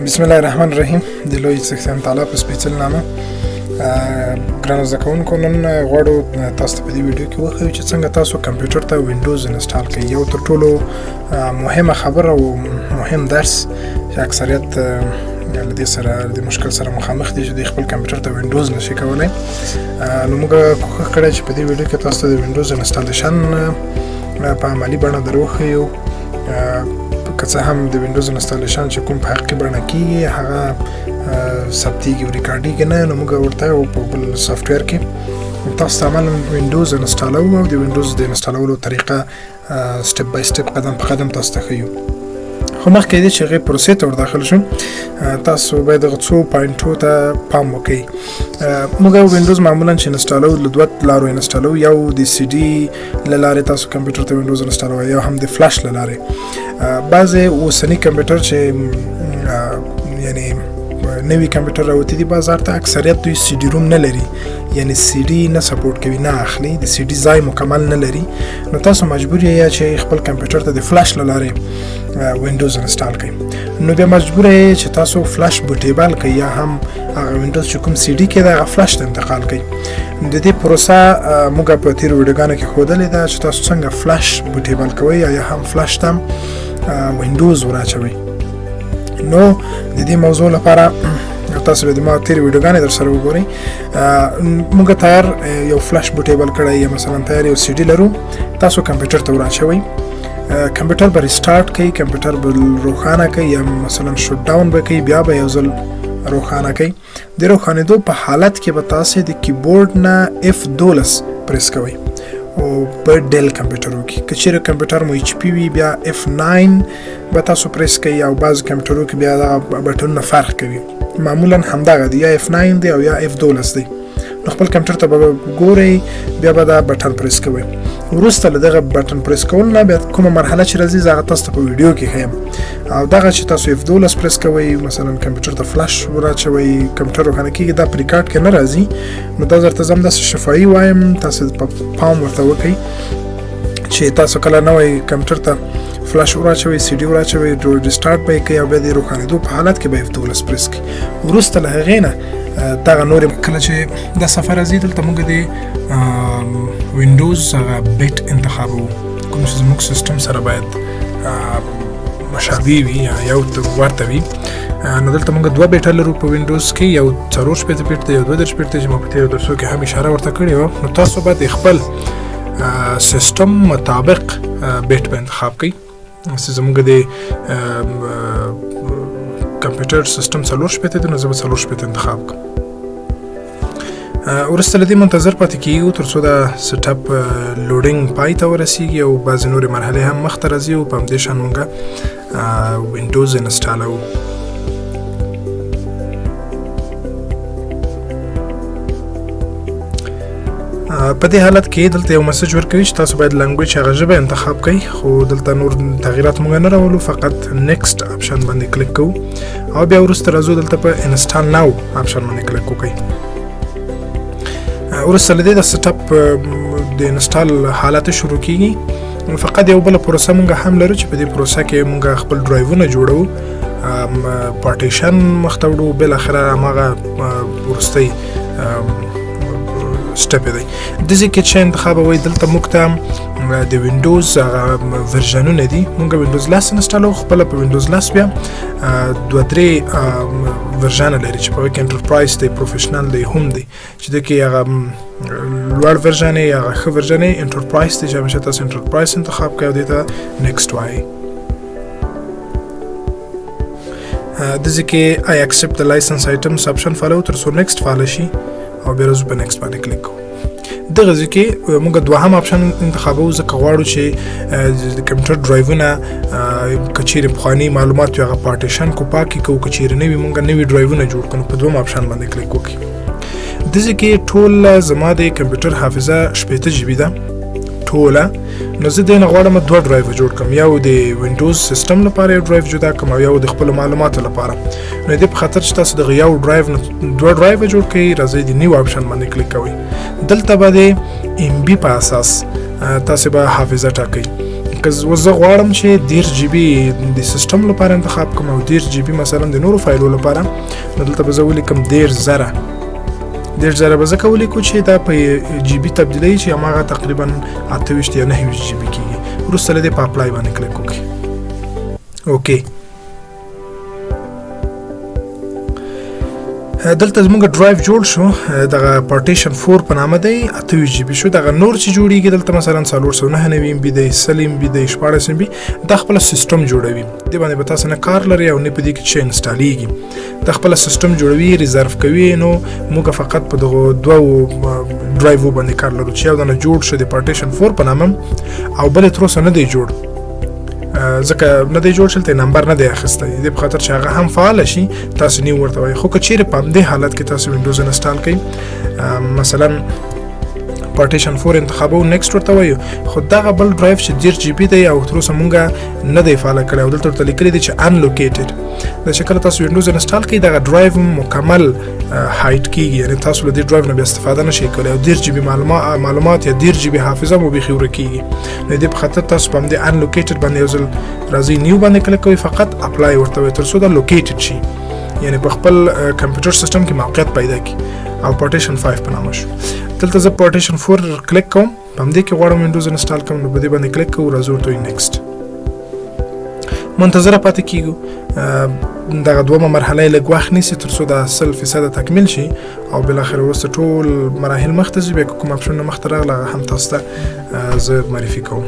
بسم الله الرحمن الرحیم. د لوی څښتن تعالی په سپېڅلي نامه. ګرانو زده کوونکو، نن غواړو تاسو ته په دې ویډیو کې وښیو چې څنګه تاسو کمپیوټر ته وینډوز install کړئ. یو تر ټولو مهمه خبره او مهم درس چې اکثریت له دې سره د مشکل سره مخامخ دي چې دوی خپل کمپیوټر ته وینډوز نشي کولی. نو موږ کوښښ کړی چې په دې ویډیو کې تاسو ته د وینډوز installation په عملي بڼه در وښیو. که څه هم د وینډوز installation چې کوم په حقیقي بڼه کیږي، هغه ثبتیږي او ریکارډیږي نه، نو موږ ورته په بل software کې تاسو ته عملاً وینډوز انسټالوو او د وینډوز د انسټالولو طریقه step by step، قدم په قدم تاسو ته ښیو. خو مخکې دې چې هغې پروسې ته ور داخل شو، تاسو باید دغه څو پوینټو ته پام وکړئ. موږ وینډوز معمولا چې انسټالو، له دوه لارو انسټالو: یو د سي ډي له لارې تاسو کمپیوټر ته وینډوز انسټالوئ، یو هم د فلش له لارې. بعضې اوسني کمپیوټر چې یعنی نوی کمپیوټر راوتی دي بازار ته، اکثریت دوی CD ROM نه لري، یعنی سي ډي نه support کوي، نه اخلي، د سي ډي ځای مکمل نه لري. نو تاسو مجبور یې چې خپل کمپیوټر ته د فلش له لارې وینډوز install کړئ. نو بیا مجبور یې چې تاسو فلش bootable کړئ یا هم هغه وینډوز چې کوم سي ډي کې ده، هغه فلش ته انتقال کړئ. د دې پروسه موږ په تیرو ویډیوګانو کې ښودلې ده چې تاسو څنګه فلش bootable کوئ یا هم فلش ته وینډوز وراچوئ. نو د دې موضوع لپاره تاسو به د ما تېرې ویډیوګانې در سره وګورئ. موږ تیار یو فلش bootable کړی یا مثلا تیار یو سي ډي لرو، تاسو کمپیوټر ته وراچوئ، کمپیوټر به restart کوي، کمپیوټر به روښانه کوي یا مثلا shut down به کوي، بیا به یو ځل روښانه کوي. د روښانېدو په حالت کې به تاسو د کیبورډ نه F12 press کوئ او په ډیل کمپیوټرو کې. که چیرې کمپیوټر مو HP وي، بیا F9 به تاسو پریس کوئ او بعض کمپیوټرو کې بیا دغه بټنونه فرق کوي. معمولا همدغه دی، یا F9 دی او یا F12 دی. نو خپل کمپیوټر ته به ګورئ، بیا به دا بټن پریس کوئ. وروسته له دغه بټن پریس کول نه بیا کومه مرحله چې راځي، زه هغه تاسو ته په ویډیو کې ښیم. او دغه چې تاسو F12 press کوئ، مثلا کمپیوټر ته فلش وراچوئ، کمپیوټر روښانه کېږي، دا په ریکارډ کې نه راځي، نو دا درته زم داسې شفاهي وایم، تاسو په پام ورته وکړئ چې تاسو کله نوی کمپیوټر ته فلش وراچوئ، سي ډي وراچوئ، restart به یې کوئ او بیا د روښانېدو په حالت کې به F12 press کړئ. وروسته له هغې نه دغه نورې کله چې دا صفحه راځي، دلته موږ د وینډوز هغه bit انتخابوو کوم چې زموږ سیستم سره باید مشابه وي یا یو ورته وي. نو دلته موږ دوه bit لرو په وینډوز کې، یو 64 bit دی، یو 32 bit دی چې ما په تېرو درسو کې هم اشاره ورته کړې وه. نو تاسو باید خپل سیستم مطابق bit به انتخاب کړئ. چې زموږ د کمپیوټر سیستم 64 دی، نو زه به 64 انتخاب کړم. وروسته له دې منتظر پاتې کېږو تر څو دا setup loading پای ته ورسیږي او بعضې نورې مرحلې هم مخته راځي او په همدې شان موږ وینډوز انسټالوو. په دې حالت کې دلته یو message ورکوي چې تاسو باید language، هغه ژبه انتخاب کړئ، خو دلته نور تغیرات موږ نه راولو، فقط next option باندې کلیک کوو او بیا وروسته راځو دلته په install now option باندې کلیک وکړئ. وروسته له دې د setup د install حالت شروع کیږي. فقط یو بله پروسه مونږ هم لرو چې په دې پروسه کې مونږ خپل ډرایوونه جوړو، پارټیشن مخته وړو، بالاخره هماغه وروستۍ step دی. د دې کې چې انتخابوي، دلته موږ ته د وینډوز هغه ورژنونه دي. موږ وینډوز 10 انسټالو خپل. په وینډوز 10 بیا دوه درې ورژنه لري چې په کې enterprise دی، professional دی، home دی، چې د کې هغه لوړ ورژن یا هغه ښه ورژن enterprise دی چې همیشه تاسو enterprise انتخاب کړئ او دې ته next وایي. د دې کې I accept the license items option follow تر څو next فعال شي او بیا راځو په next باندې کلیک کوو. دغه ځای کې موږ دوهم option انتخابوو، ځکه غواړو چې د کمپیوټر ډرایوونه که چیرې پخواني معلومات وي، هغه پارټیشن کو، پاکې کوو، که چیرې نوي، موږ نوي ډرایوونه جوړ کړو. په دوهم option باندې کلیک وکړئ. د ځای کې ټول زما د کمپیوټر حافظه 60 GB ده ټوله، نو زه دې نه غواړم دوه ډرایو جوړ کړم، یو د وینډوز سیستم لپاره یو ډرایو جدا کړم او یو د خپلو معلوماتو لپاره. نو دې په خاطر چې تاسو دغه یو ډرایو نه دوه ډرایو جوړ کړئ، راځئ د new option باندې کلیک کوئ. دلته به د MB په اساس تاسو به حافظه ټاکئ. که زه غواړم چې 30 جی بي د سیستم لپاره انتخاب کوم او 30 جی بي مثلا د نورو فایلو لپاره، نو دلته به زه ولیکم 30,000. 30,000 به ځکه ولیکو چې دا په جی بي تبدیلوي چې هماغه تقریبا 28 یا 29 جی بي کېږي. وروسته له دې په apply باندې کلیک وکړئ. okay، دلته زموږ ډرایو جوړ شو، دغه پارټیشن 4 په نامه دی، 28 جی بي شو. دغه نور چې جوړیږي دلته مثلا 499 ام بي دی، 100 ام بي دی، 16 ام بي، دا خپل سیستم جوړوي. دې باندې به تاسو نه کار لرئ او نه په دې کې چې انسټالیږي. دا خپل سیستم جوړوي، ریزرو کوي. نو موږ فقط په دغه دوو ډرایوو باندې کار لرو چې یو دانه جوړ شو د پارټیشن 4 په نامه او بل تر اوسه نه دی جوړ، ځکه نه دی جوړ شول، ته نمبر نه دی اخیستی. د دې په خاطر چې هغه هم فعال شي تاسو new ورته وایي. خو که چیرې په همدې حالت کې تاسو وینډوز install کړئ، مثلا پارټیشن 4 انتخابو، next ورته وایو، خو دغه بل ډرایو چې 30 جی بي دی او تر اوسه مونږ نه دی فعال کړی او دلته ورته لیکلي دي چې unallocated، دا چې کله تاسو وینډوز install کړئ دغه ډرایو مکمل hide کیږي، یعنی تاسو له دې ډرایو نه بیا استفاده نشئ کولی او 30 جی بي معلومات یا 30 جی بي حافظه مو بیخي ورکیږي. نو دې په خاطر تاسو په همدې unallocated باندې یو ځل راځئ new باندې کلیک کوئ، فقط apply ورته وایئ تر څو دا located شي، یعنی په خپل کمپیوټر سیستم کې موقعیت پیدا کړي او پارټیشن 5 په نامه شو. دلته زه پارټیشن 4 کلیک کوم، په همدې کې غواړم وینډوز install کړم، نو په دې باندې کلیک کوو، راځو ورته next، منتظره پاتې کیږو. دغه دومه مرحله یې لږ وخت نیسي تر څو دا 100% تکمیل شي او بالاخره وروسته ټول مراحل مخته ځي. بیا که کوم اپشنونه مخته راغله هغه هم تاسو ته زه معرفي کوم.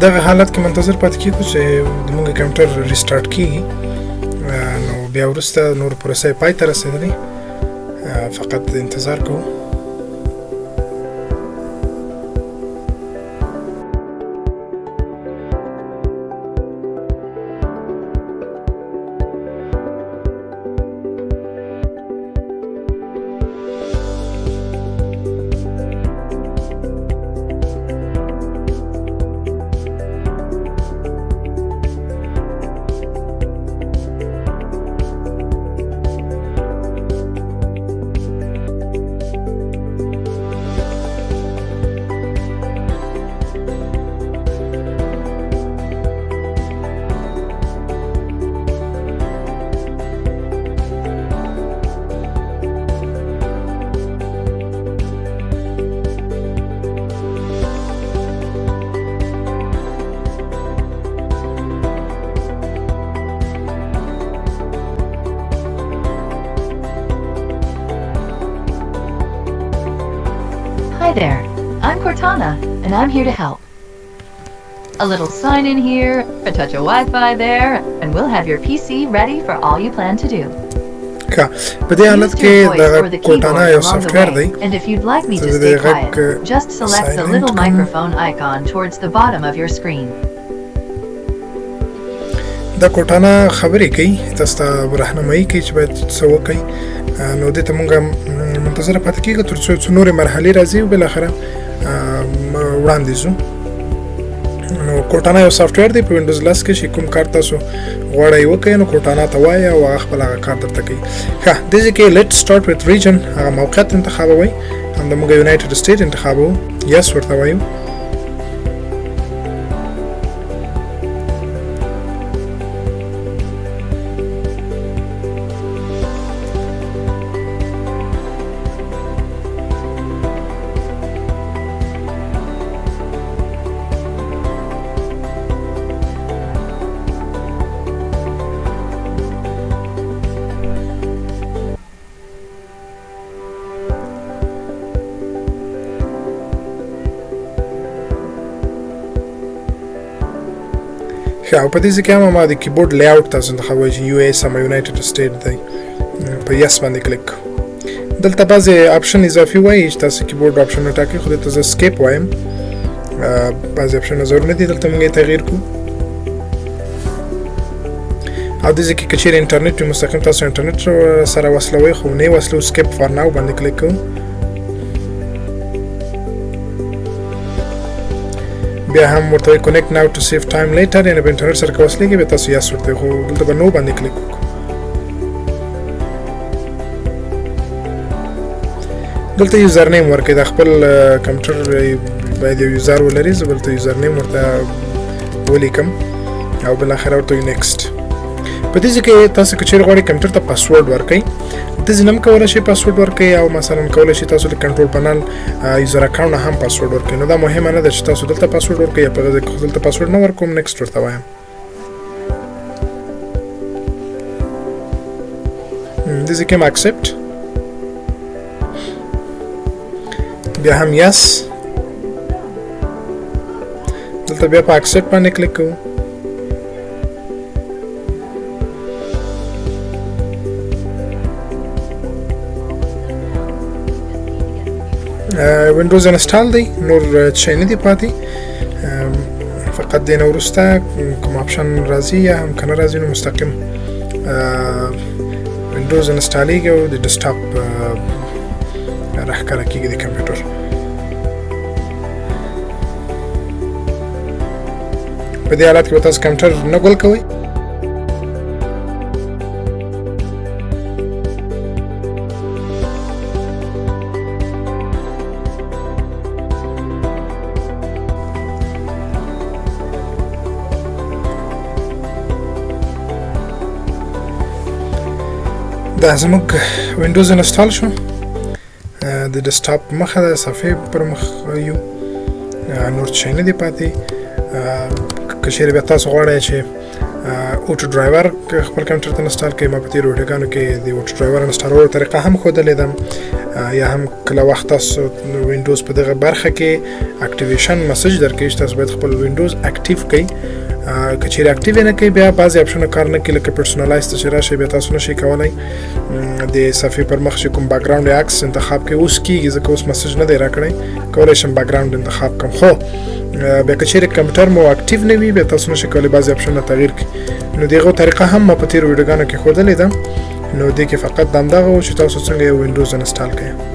دغه حالت کې منتظر پاتې کېږو چې زموږ کمپیوټر restart کېږي، نو بیا وروسته نور پروسه یې پای ته رسېدلې، فقط انتظار کوو. Hi there, I'm Cortana, and I'm here to help. A little sign in here, a touch of Wi-Fi there, and we'll have your PC ready for all you plan to do. ښه، په دې حالت Use کې your voice دغه or the Cortana keyboard یو along the سافټویر way, دی. and if you'd like me زه to د stay دې غږ quiet, just select the silent little کوم. microphone icon towards the bottom of your screen. دا Cortana خبرې کوي، تاسو ته راهنمایي کوي چې باید څه وکړئ. نو دې ته مونږ منتظره پاتې کېږو تر څو څو نورې مرحلې راځي او بالاخره وړاندې ځو. نو Cortana یو سافټویر دی په وینډوز 10 کې چې کوم کار تاسو غواړئ وکړئ نو Cortana ته وایي او هغه خپل هغه کار درته کوي. ښه، دې ځای کې let's start with region هغه موقعیت انتخابوئ، هم د موږ United State انتخابوو، yes ورته وایو. ښه، او په دې ځای کې هم ما د keyboard layout تاسو انتخابوئ چې US هم United State دی، په yes باندې کلیک کوو. دلته بعضې option اضافي وایي چې تاسو keyboard option وټاکئ، خو دلته زه skip وایم. بعضې option ضرور نه دي، دلته موږ یې تغییر کوو. او دې ځای کې که چیرې انټرنیټ وي مستقیم تاسو انټرنیټ سره وصلوئ، خو نه یې وصلوو، skip for now باندې کلیک کوو. بیا هم ورته وایي connect now to save time later، یعنې په انټرنیټ سره که وصلېږي بیا تاسو yes ورته، خو دلته به no باندې کلیک وکړو. دلته username ورکړئ، د خپل کمپیوټر باید یو user ولري، زه دلته username ورته ولیکم او بالاخره ورته next. په دې ځای کې تاسو که چیرې غواړئ کمپیوټر ته پاسورډ ورکړئ، دې ځای نه هم کولی شئ پاسورډ ورکړئ، او مثلا کولی شئ تاسو د control panel user account نه هم پاسورډ ورکړئ. نو دا مهمه نه ده چې تاسو دلته پاسورډ ورکړئ یا په دې ځای کې، خو دلته پاسورډ نه ورکوم، next ورته وایم. دې ځای کې هم accept، بیا هم yes، دلته بیا په accept باندې کلیک کوو. وینډوز install دی، نور څه نه دی پاتې، فقط دې نه وروسته کوم option راځي یا هم که نه راځي نو مستقیم وینډوز install ېږي او د desktop راښکاره کېږي د کمپیوټر. په دې حالت کې به تاسو کمپیوټر نه ګل کوئ. دا زموږ وینډوز install شو، د desktop مخه ده، صفحې پر مخ یو، نور څه نه دی پاتې. که چیرې بیا تاسو غواړئ چې auto driver خپل کمپیوټر ته install کړئ، ما په تېرو ویډیوګانو کې د auto driver install ولو طریقه هم ښودلې ده. یا هم کله وخت تاسو وینډوز په دغه برخه کې activation message درکوي چې تاسو باید خپل وینډوز active کړئ. که چیرې active یې نه کړئ بیا بعضې option ونه کار نه کوي، لکه personalize ته چې راشئ بیا تاسو نشئ کولی د صفحې پر مخ چې کوم background یا عکس انتخاب کړئ. اوس کېږي ځکه اوس message نه دی راکړی، کولی شم background انتخاب کړم، خو بیا که چیرې کمپیوټر مو active نه وي بیا تاسو نشئ کولی بعضې option ونه تغییر کړئ. نو د هغو طریقه هم ما په تېرو ویډیوګانو کې ښودلې ده. نو دې کې فقط همدغه و چې تاسو څنګه یو وینډوز install کړئ.